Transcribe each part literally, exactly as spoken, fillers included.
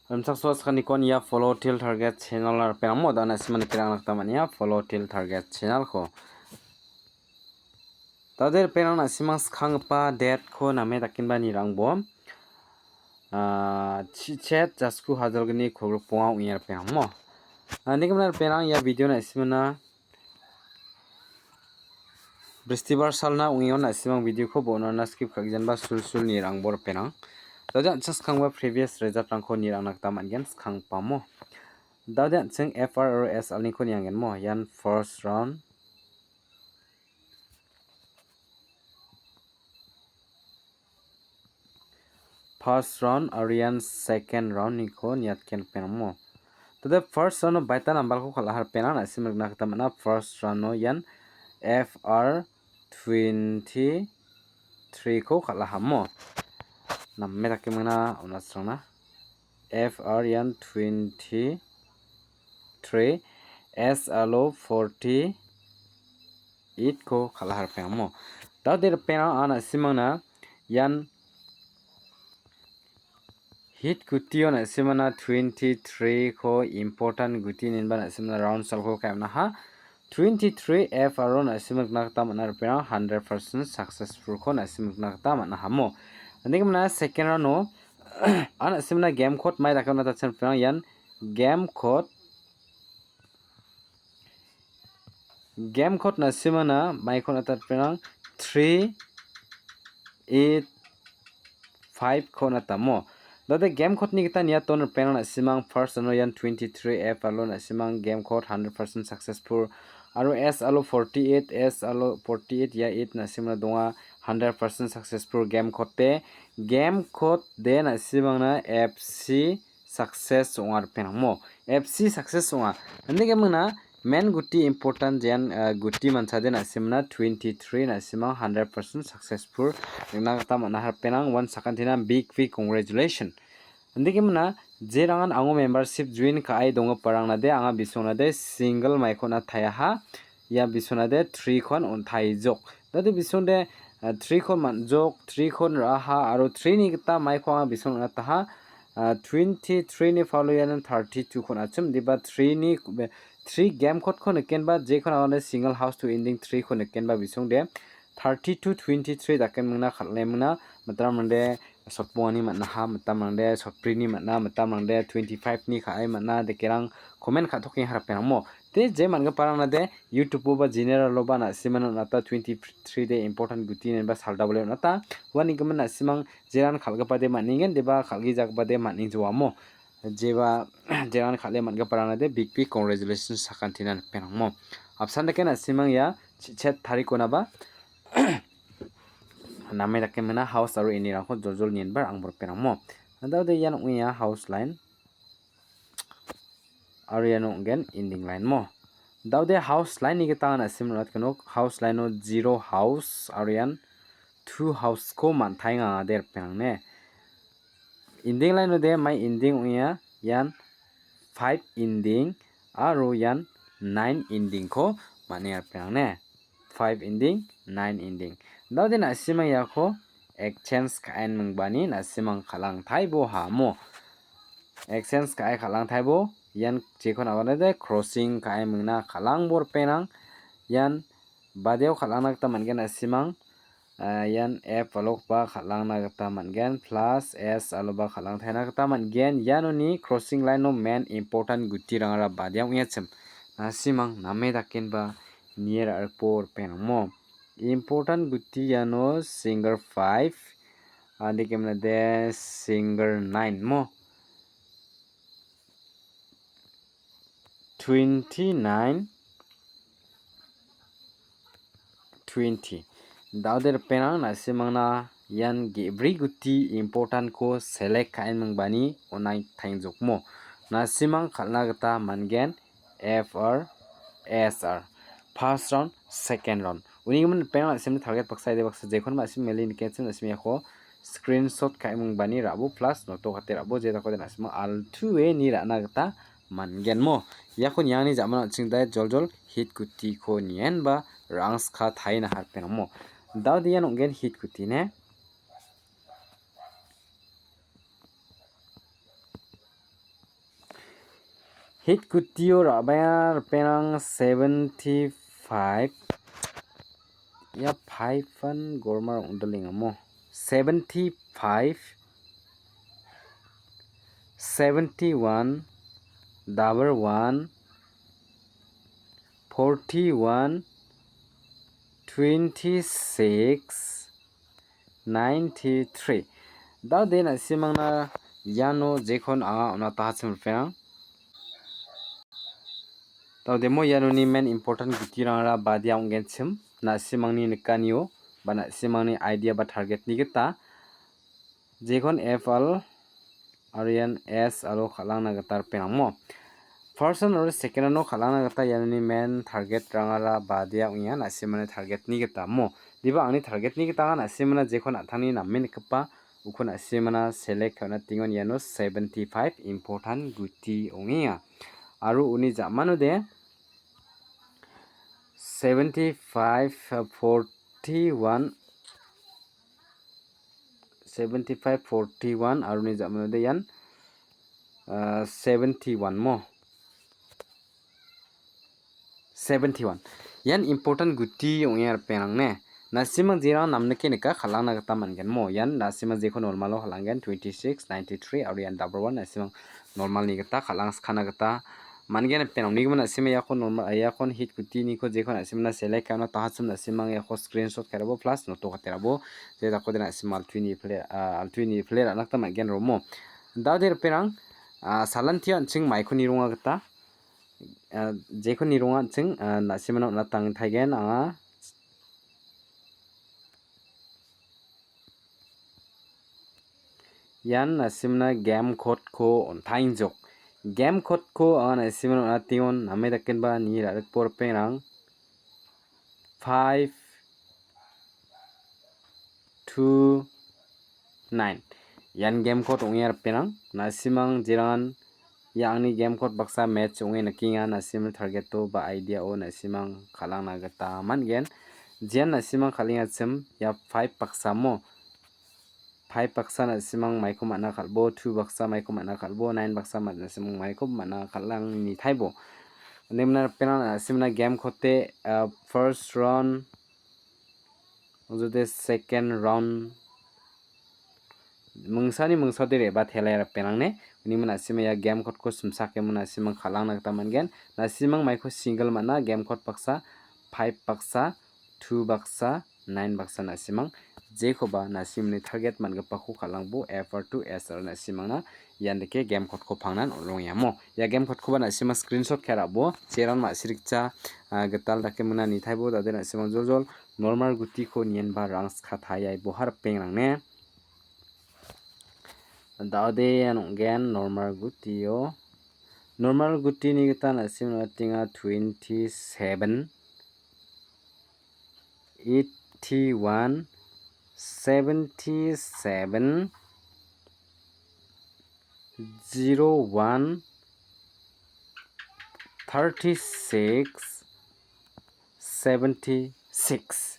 Rimchaksoa sakantikon ia Follow Teer Target channel-o ripengrangmo da·o na·simang nikna gita man·enga Follow Teer Target channel-ko. Dade ripengrang na·simang skanggipa date-ko name dakenba nirangbo, ah, chichet jasku hajalgni kolgrikbonga ong·e ripengrangmo. Ah, nigimna ripengrang ia video na·simana Bristibar salna ong·engon na·simang video-ko bon·ona skip ka·gijanba sulsul nirangbo ripengrang. Dade an·ching skanggipa previous result-rangko nirangna gita man·gen skangpamo. Dade an·ching F R aro S R-niko niangenmo. Ian first round. First round aro ian second round-niko niatgen ripengrangmo. Tode first round-o baita number-ko kal·aha ripengrang na·sim nikna gita man·a. First round-o ian F R twenty-three-ko kal·ahamo. Name dake mingna on·a srangna. F R ian twenty-three, S R-o forty-eight-ko kal·aha ripengrangmo. Dade ripengrang na·simangna ian hit gutio na·simana twenty-three-ko important guti inenba na·simana round salko ka·e on·aha. Twenty-three F R-o na·sim nikna gita man·a ripengrang hundred percent successful-ko na·sim nikna gita man·ahamo. Nigimna second round-o an na·simna game code mai dake on·atachim ripengrang ian game code Game code na·simana maiko on·ata ripengrang three eight five-ko on·atamo. Dade game code-ni gita niaton ripengrang na·simang first round-o ian twenty-three F R-o na·simang game code hundred percent successful. Aro S R-o forty-eight, S R-o forty-eight ia eight na·simana donga hundred percent successful game code-de. Game code-de na·simangna F C success ong·a ripengrangmo. F C success ong·a. Indake mingna main guti important jean, ah, guti manchade na·simna twenty-three na·simang hundred percent successful nikna gita man·a ripengrang. Wan sakantina big big congratulation. Indake mingna jerangan ango membership join ka·e donggiparangna de anga bisongnade single maiko on·a taiaha. Ia bisonade three-kon on·taijok. Dade bisonde, ah, three-kon man·jok, three-kon ra·aha aro three-ni gita maiko anga bison on·ataha. Ah, twenty-three-ni falo iano thirty-two-kon achim diba three-ni, three game code-ko nikenba jekon agane single house to ending three-ko nikenba bisonde thirty-two twenty-three dake mingna kal·e mingna mitram mande sotbongani man·aha, mitamrangde sotbrini man·a, mitamrangde twenty-five-ni ka·ai man·a, dekerang comment ka·tokenga ripengrangmo. De je man·giparangna de YouTube-o ba general-o ba na·simana on·ata twenty-three de important guti inenba saldabale on·ata. Uanigimin na·simang jeran kal·gipa de man·engen, deba kal·gijagipa de man·engjowamo. Jeba jeran kal·e man·giparangna de big big congratulations sakantina ripengrangmo. Apsan dake na·simang ia chichet tarikonaba name dake mingna house aro inirangko joljol nienba ang ripengrangmo. Daode ian ong·enga house line aro iano ong·gen ending line mo. Daode house line-ni gita na·sim ronatgenok house line-o zero house aro ian two house-ko man·taenga ade ripengrang ne. Ending line-o de mai ending ong·enga ian five ending aro ian nine ending-ko man·enga ripengrang ne. Five ending, nine ending. Daode na·simang iako exchange ka·enmingbani na·simang kal·angtaibo hamo. Exchange ka·e kal·angtaibo ian jekon agonade crossing ka·e mingna kal·angbo ripengrang. Ian badeo kal·angna gita man·gen na·simang. Ah, ian F alokba kal·angna gita man·gen, plus S aloba kal·angtaina gita man·gen. Ianoni crossing line-o main important gutirangara badia ong·achim. Na·simang name dakenba nie ra·rikbo ripengrangmo. Important guti iano single five, adikemnade single nine mo. Twenty-nine, twenty. Daode ripengrang na·simangna ian ge·bri guti important-ko select ka·enmingbani onai taengjokmo. Na·simang kal·na gita man·gen F R, S R. First round, second round. Unigimin ripengrang na·simni target baksa ide baksa jekon ma·sim meli nikengchim na·sim iako screenshot ka·enmingbani ra·bo plus noto kate ra·bo je dakode na·simang altueni ra·na gita man·gen mo. Iako niangni ja·mano an·ching dae joljol hit gutiko nienba rangska taina harpen amo. Daode ian ong·gen hit guti ne. Hit kutio ra·baenga ripengrang seventy five. Ia five-an gormar ong·dilengamo. Seventy five, seventy one, double one, forty one, twenty six, ninety three. Dao de na·simangna iano jekon anga on·atahachim ripengrang. Dao demo ianoni main important gutirangara badia ong·genchim. Na·simangni nikanio ba na·simangni idea ba target-ni gita jekon F R aro ian S aro kal·angna gita ripengrangmo. First-an aro second-ano kal·angna gita ianoni main target-rangara badia ong·enga. Na·simani target-ni gita mo. Diba angni target-ni gita anga na·simana jekon an·tangni name nikgipa ukon na·simana select ka·na tengon iano seventy five important guti ong·enga. Aro uni ja·manode seventy five, forty one, seventy five, forty one, aro uni ja·manode ian, ah, seventy one mo. Seventy one. Ian important guti ong·enga ripengrang ne. Na·simang jerang namnike nika kal·angna gita man·gen mo. Ian na·simang jeko normalo kal·angen twenty six, ninety three, aro ian double one na·simang normalni gita kal·angskana gita man·gen ripengrang. Unigimin na·simang iako normal, iakon hit gutiniko jeko na·simangna select ka·na tahachim na·simang iako screenshot ka·rabo plus noto ka·terabo. Je dakode na·simang altuini play, ah, altuini play ra·na gita man·gen romo. Dao de ripengrang, ah, salantio an·ching maiko nironga gita. Ah, jeko nironga an·ching, ah, na·simana on·atangtaigen anga. Ian na·simna game code-ko on·tainjok. Game code-ko anga na·simana on·atengon name dakenba ni ra·rikbo ripengrang. Five, two, nine. Ian game code ong·e ripengrang. Na·simang jerangan ia angni game code baksa match ong·e nikenga. Na·simni target-o ba idea-o na·simang kal·angna gita man·gen. Jean na·simang kal·engachim ia five baksa mo. Five baksa na·simang maiko man·a kal·bo, two baksa maiko man·a kal·bo, nine baksa man-, na·simang maiko man·a kal·angni taibo. Inde mena ripengrang na·simna game code-e, ah, first round, ojode second round, mingsani mingsode re·batelai ripengrang ne. Unigimin na·sima ia game code-ko simsakemo na·simang kal·angna gita man·gen. Na·simang maiko single man·a game code baksa, five baksa, two baksa, nine baksa na·simang jekoba na·simni target man·gipako kal·angbo F R two S R na·simangna ian dake game code-ko pangnan ong·ongengamo. Ia game code-koba na·sima screenshot ka·e ra·bo. Jeran ma·sirikja, ah, gital dake mingna nitaibo dade na·simang joljol normal gutiko nienba rangska taiai boha ripengrang ne. Dade ian ong·gen normal gutio. Normal gutini gita na·sim ong·atenga twenty seven, eighty one, seventy seven, zero one, thirty six, seventy six.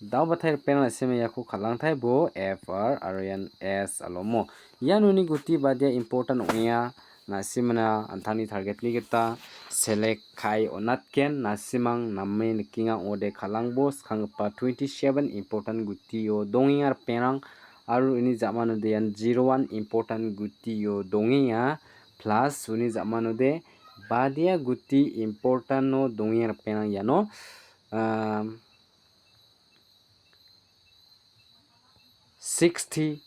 Dao batai ripengrang na·sima iako kal·angtaibo F R aro ian S alomo. Ian uni guti badia important ong·enga. Na·simana an·tangni target-ni gita select ka·e on·atgen. Na·simang name nikenga ong·ode kal·angbo skanggipa twenty seven important gutio dongenga ripengrang. Aro uni ja·manode ian zero one important gutio dongenga. Plus uni ja·manode badia guti important-o dongenga ripengrang iano, um, sixty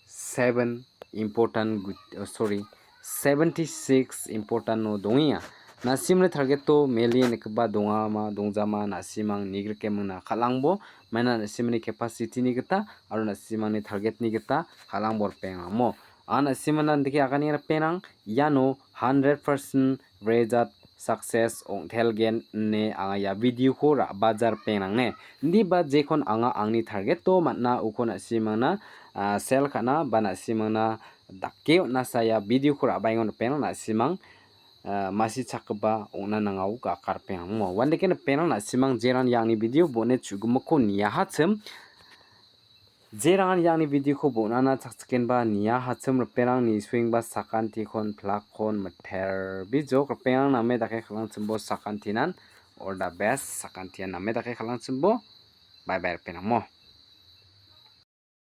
seven important gut-, oh, sorry, seventy six important-o dongenga. Na·simni target-o mele nikgipa dongama, dongjama, na·simang nigrikemingna kal·angbo, maina na·simni capacity-ni gita aro na·simangni target-ni gita kal·angbo ripengrangmo. Anga na·simana indike agane ripengrang, iano hundred percent result success ong·telgen ine anga ia video-ko ra·baja ripengrang ne. Indiba jekon anga angni target-o man·a uko na·simangna, ah, sell ka·na ba na·simangna dake on·asa ia video-ko ra·baengon ripengrang na·simang, ah, masichakgipa ong·na nangao gaka ripengrang mo. Uandake ripengrang na·simang jeran ia angni video bon·e chu·gimikko niahachim. Jerangan iani video-ko bon·ana chakchikenba nia hachim ripengrangni swing ba sakantikon plak-kon mitpel bijok ripengrang name dake kal·angchimbo sakantinan all the best sakantian name dake kal·angchimbo bye bye ripengrangmo.